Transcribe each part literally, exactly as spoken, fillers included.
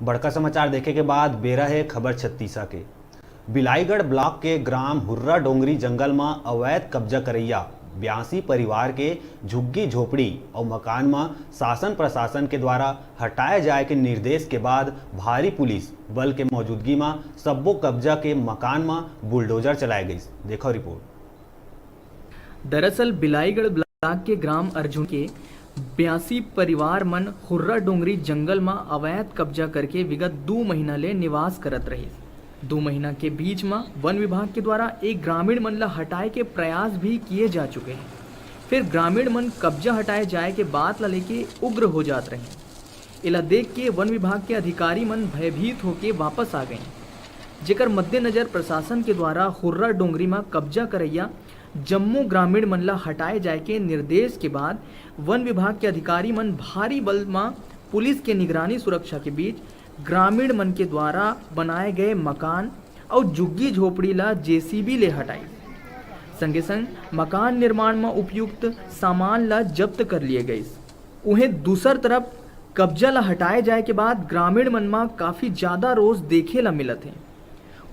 बड़का समाचार देखे के बाद बेरा हे खबर छत्तीसा के। बिलाईगढ़ ब्लॉक के ग्राम हुर्रा डोंगरी जंगल म अवैध कब्जा करैया बयासी परिवार के झुग्गी झोपड़ी अउ मकान म शासन प्रशासन के द्वारा हटाए जाए के निर्देश के बाद भारी पुलिस बल के मौजूदगी म सब्बो कब्जा के मकान म बुलडोजर चलाए गइस। देखो रिपोर्ट। दरअसल बिलाईगढ़ ब्लॉक के ग्राम अर्जुन के बयासी परिवार मन हुर्रा डोंगरी जंगल म अवैध कब्जा करके विगत दू महीना ले निवास करत रहिस। दू महीना के बीच म वन विभाग के द्वारा एक ग्रामीण मन ल हटाए के प्रयास भी किए जा चुके हे। फिर ग्रामीण मन कब्जा हटाए जाए के बात ल लेके उग्र हो जात रहिन। एला देख के वन विभाग के अधिकारी मन भयभीत होके वापस आ गए, जेकर मद्देनजर प्रशासन के द्वारा हुर्रा डोंगरी म कब्जा करैया जम्मो ग्रामीण मन ल हटाए जाए के निर्देश के बाद वन विभाग के अधिकारी मन भारी बल म पुलिस के निगरानी सुरक्षा के बीच ग्रामीण मन के द्वारा बनाए गए मकान अउ झुग्गी झोपड़ी ल जेसीबी ले हटाई। संगे संग मकान निर्माण म उपयुक्त सामान ल जब्त कर लिए गइस। उहें दूसर तरफ कब्जा ल हटाए जाए के बाद ग्रामीण मन म काफी ज्यादा रोष देखे ल मिलत हे।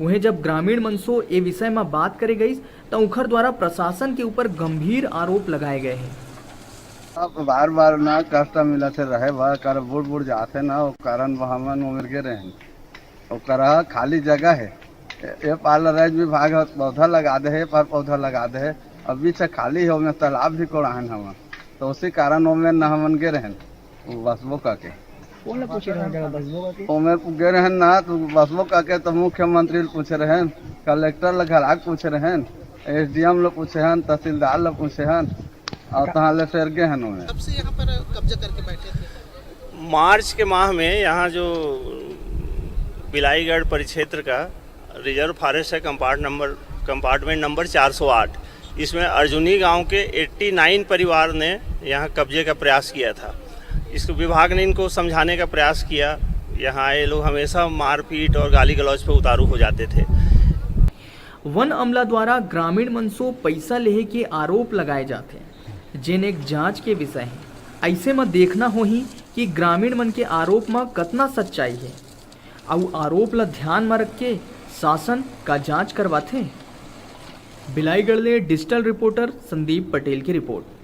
उहें जब ग्रामीण मन सो ए विषय म बात करे गइस, त उखर द्वारा प्रशासन के ऊपर गंभीर आरोप लगाए गए हे। अब बार बार ना कष्ट मिलत हे रहे बर, कर बूढ़ बूढ़ जाथे ना, ओ कारण हमन उमर गे रहेन। ओकरा खाली जगह हे, ए पार ल राज विभाग ह पौधा लगा दे हे, ए पार पौधा लगा दे हे। अब बीच ह खाली हे, ओमे तालाब भी कोड़ाहन हमन, तो उसी कारण ओमे न हमन गे रहेन बसबो करके। कौन ला पूछे रहे जगह बसबो करके? ओमे गे रहेन ना, तो बसबो करके तो मुख्यमंत्री ल पूछे रहेन, कलेक्टर ल घराक पूछे रहेन, एसडीएम ल पूछे हन, तहसीलदार ल पूछे हन, और तहाँ ले फेर गे हन ओमे। कब से यहाँ पर कब्जा करके बैठे थे? मार्च के माह में यहाँ जो बिलाईगढ़ परिक्षेत्र का रिजर्व फॉरेस्ट है, कंपार्ट नंबर कंपार्टमेंट नंबर चार सौ आठ, इसमें अर्जुनी गांव के नवासी परिवार ने यहाँ कब्जे का प्रयास किया था। इस विभाग ने इनको समझाने का प्रयास किया। यहाँ ये लोग हमेशा मारपीट और गाली गलौज पर उतारू हो जाते थे। वन अमला द्वारा ग्रामीण मन सो पइसा लेहे के आरोप लगाए जाथे, जेन एक जांच के विषय हे। अइसे म देखना होही कि ग्रामीण मन के आरोप म कतना सच्चाई हे, अउ आरोप ल ध्यान म रख के शासन का जांच करवाथे। बिलाईगढ़ ले डिजिटल रिपोर्टर संदीप पटेल की रिपोर्ट।